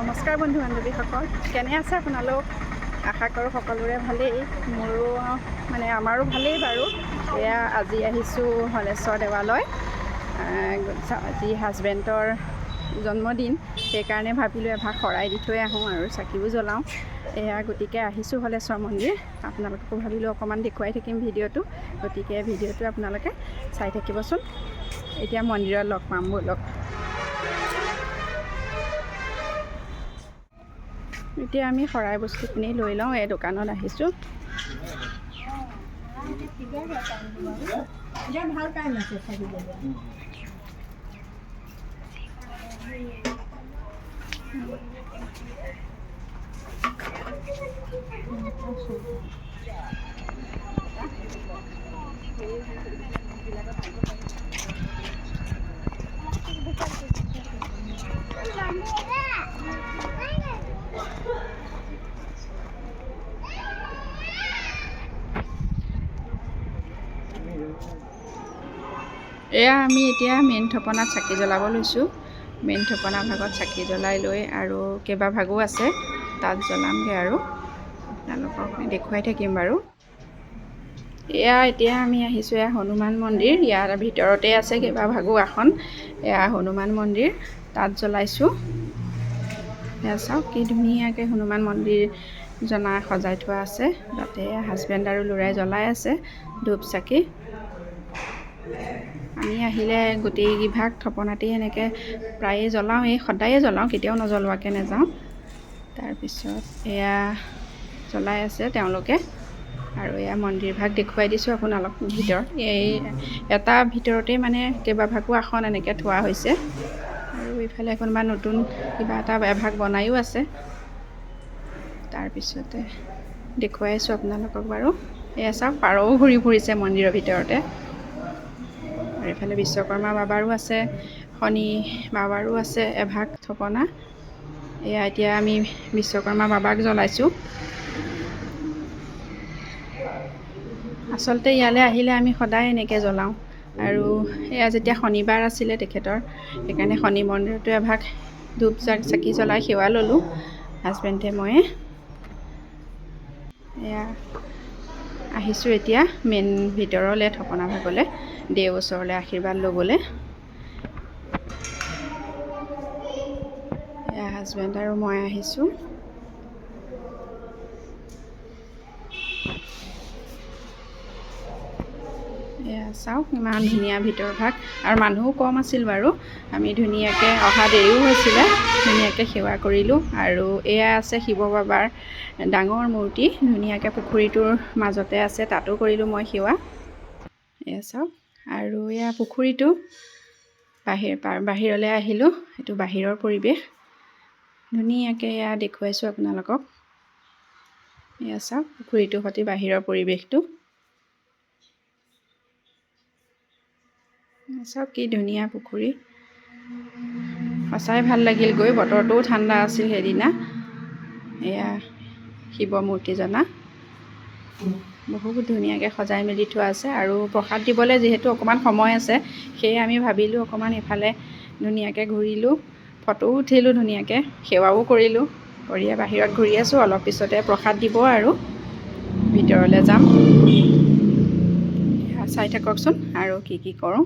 নমস্কাৰ বন্ধু বান্ধৱীসকল, কেনে আছে আপোনালোক? আশা কৰোঁ সকলোৰে ভালেই। মোৰো মানে আমাৰো ভালেই বাৰু। এয়া আজি আহিছোঁ হলেশ্বৰ দেৱালয়। আজি হাজবেণ্ডৰ জন্মদিন, সেইকাৰণে ভাবিলোঁ এভাগ শৰাই দি থৈ আহোঁ আৰু চাকিও জ্বলাওঁ। এয়া গতিকে আহিছোঁ হলেশ্বৰ মন্দিৰ। আপোনালোককো ভাবিলোঁ অকণমান দেখুৱাই থাকিম ভিডিঅ'টো, গতিকে ভিডিঅ'টো আপোনালোকে চাই থাকিবচোন। এতিয়া মন্দিৰত লগ পাম, ব'লক। এতিয়া আমি শৰাই বস্তুখিনি লৈ লওঁ, এই দোকানত আহিছোঁ। এয়া আমি এতিয়া মেইন থপনাত চাকি জ্বলাব লৈছোঁ। মেইন থপনা ভাগত চাকি জ্বলাই লৈ আৰু কেইবাভাগো আছে, তাত জ্বলামগৈ আৰু আপোনালোকক দেখুৱাই থাকিম বাৰু। এয়া এতিয়া আমি আহিছোঁ এয়া হনুমান মন্দিৰ। ইয়াৰ ভিতৰতে আছে কেইবাভাগো আসন। এয়া হনুমান মন্দিৰ, তাত জ্বলাইছোঁ। এয়া চাওক কি ধুনীয়াকৈ হনুমান মন্দিৰ জনা সজাই থোৱা আছে। তাতে হাজবেণ্ড আৰু ল'ৰাই জ্বলাই আছে ধূপ চাকি। আমি আহিলে গোটেইকেইভাগ থপনাতেই এনেকৈ প্ৰায়ে জ্বলাওঁ, এই সদায়ে জ্বলাওঁ, কেতিয়াও নজ্বলোৱাকৈ নাযাওঁ। তাৰপিছত এয়া জ্বলাই আছে তেওঁলোকে। আৰু এয়া মন্দিৰভাগ দেখুৱাই দিছোঁ আপোনালোক ভিতৰত। এই এটা ভিতৰতেই মানে কেইবাভাগো আসন এনেকৈ থোৱা হৈছে। আৰু ইফালে কোনোবা নতুন কিবা এটা এভাগ বনায়ো আছে। তাৰপিছতে দেখুৱাই আছোঁ আপোনালোকক বাৰু। এয়া চাওক, পাৰও ঘূৰি ফুৰিছে মন্দিৰৰ ভিতৰতে। আৰু এইফালে বিশ্বকৰ্মা বাবাৰো আছে, শনি বাবাৰো আছে এভাগ থপনা। এয়া এতিয়া আমি বিশ্বকৰ্মা বাবাক জ্বলাইছোঁ। আচলতে ইয়ালৈ আহিলে আমি সদায় এনেকৈ জ্বলাওঁ। আৰু এয়া যেতিয়া শনিবাৰ আছিলে তেখেতৰ, সেইকাৰণে শনি মন্দিৰতো এভাগ ধূপ চাকি জ্বলাই সেৱা ল'লোঁ হাজবেণ্ডে ময়ে। এয়া আহিছোঁ এতিয়া মেইন ভিতৰলৈ, থপনা ভাগলৈ, দেও ওচৰলৈ আশীৰ্বাদ ল'বলৈ। এয়া হাজবেণ্ড আৰু মই আহিছোঁ। এয়া চাওক ইমান ধুনীয়া ভিতৰ ভাগ। আৰু মানুহো কম আছিল বাৰু, আমি ধুনীয়াকৈ অহা দেৰিও হৈছিলে, ধুনীয়াকৈ সেৱা কৰিলোঁ। আৰু এয়া আছে শিৱ বাবাৰ ডাঙৰ মূৰ্তি, ধুনীয়াকৈ পুখুৰীটোৰ মাজতে আছে, তাতো কৰিলোঁ মই সেৱা। এয়া চাওক। আৰু এয়া পুখুৰীটো বাহিৰলৈ আহিলোঁ, এইটো বাহিৰৰ পৰিৱেশ ধুনীয়াকৈ এয়া দেখুৱাইছোঁ আপোনালোকক। এয়া চাওক পুখুৰীটোৰ সৈতে বাহিৰৰ পৰিৱেশটো। চাওক কি ধুনীয়া পুখুৰী, সঁচাই ভাল লাগিল গৈ। বতৰটোও ঠাণ্ডা আছিল সেইদিনা। এয়া শিৱ মূৰ্তি জনা বহুত ধুনীয়াকৈ সজাই মেলি থোৱা আছে। আৰু প্ৰসাদ দিবলৈ যিহেতু অকণমান সময় আছে, সেয়ে আমি ভাবিলোঁ অকণমান ইফালে ধুনীয়াকৈ ঘূৰিলোঁ, ফটোও উঠিলোঁ, ধুনীয়াকৈ সেৱাও কৰিলোঁ। কৰিয়ে বাহিৰত ঘূৰি আছোঁ, অলপ পিছতে প্ৰসাদ দিব আৰু ভিতৰলৈ যাম। চাই থাককচোন আৰু কি কি কৰোঁ।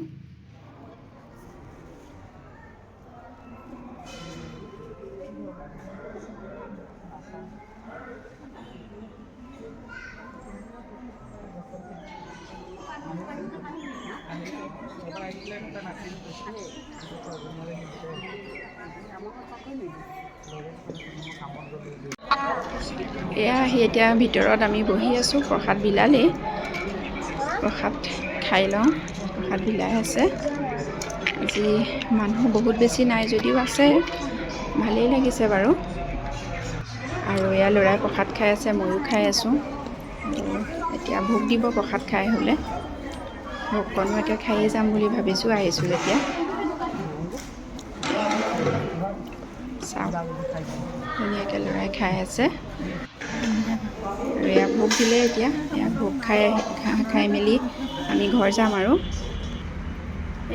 এয়া আহি এতিয়া ভিতৰত আমি বহি আছোঁ। প্ৰসাদ বিলালেই, প্ৰসাদ খাই লওঁ। প্ৰসাদ বিলাই আছে। আজি মানুহ বহুত বেছি নাই যদিও আছে, ভালেই লাগিছে বাৰু। আৰু এয়া ল'ৰাই প্ৰসাদ খাই আছে, ময়ো খাই আছোঁ। এতিয়া ভোগ দিব প্ৰসাদ খাই হ'লে, ভোগকণো এতিয়া খায়েই যাম বুলি ভাবিছোঁ, আহিছোঁ যেতিয়া। চাওক ধুনীয়াকৈ ল'ৰাই খাই আছে। আৰু এয়া ভোগ দিলে, এতিয়া এয়া ভোগ খাই খাই মেলি আমি ঘৰ যাম। আৰু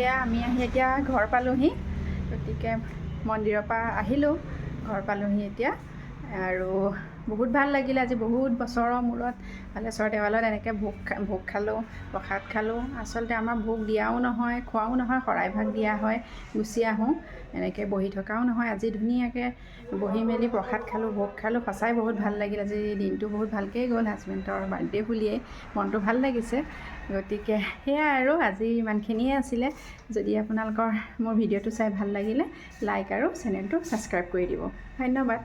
এয়া আমি আহি এতিয়া ঘৰ পালোঁহি। গতিকে মন্দিৰৰ পৰা আহিলোঁ। ঘৰ পালোঁহি এতিয়া আৰু বহুত ভাল লাগিলে। আজি বহুত বছৰৰ মূৰত ভালেশ্বৰ দেৱালত এনেকৈ ভোগ খালোঁ, প্ৰসাদ খালোঁ। আচলতে আমাৰ ভোগ দিয়াও নহয়, খোৱাও নহয়, শৰাই ভাগ দিয়া হয়, গুচি আহোঁ, এনেকৈ বহি থকাও নহয়। আজি ধুনীয়াকৈ বহি মেলি প্ৰসাদ খালোঁ, ভোগ খালোঁ, সঁচাই বহুত ভাল লাগিল। আজি দিনটো বহুত ভালকৈয়ে গ'ল, হাজবেণ্ডৰ বাৰ্থডে বুলিয়েই মনটো ভাল লাগিছে। গতিকে সেয়াই আৰু আজি ইমানখিনিয়ে আছিলে। যদি আপোনালোকৰ মোৰ ভিডিঅ'টো চাই ভাল লাগিলে, লাইক আৰু চেনেলটো ছাবস্ক্ৰাইব কৰি দিব। ধন্যবাদ।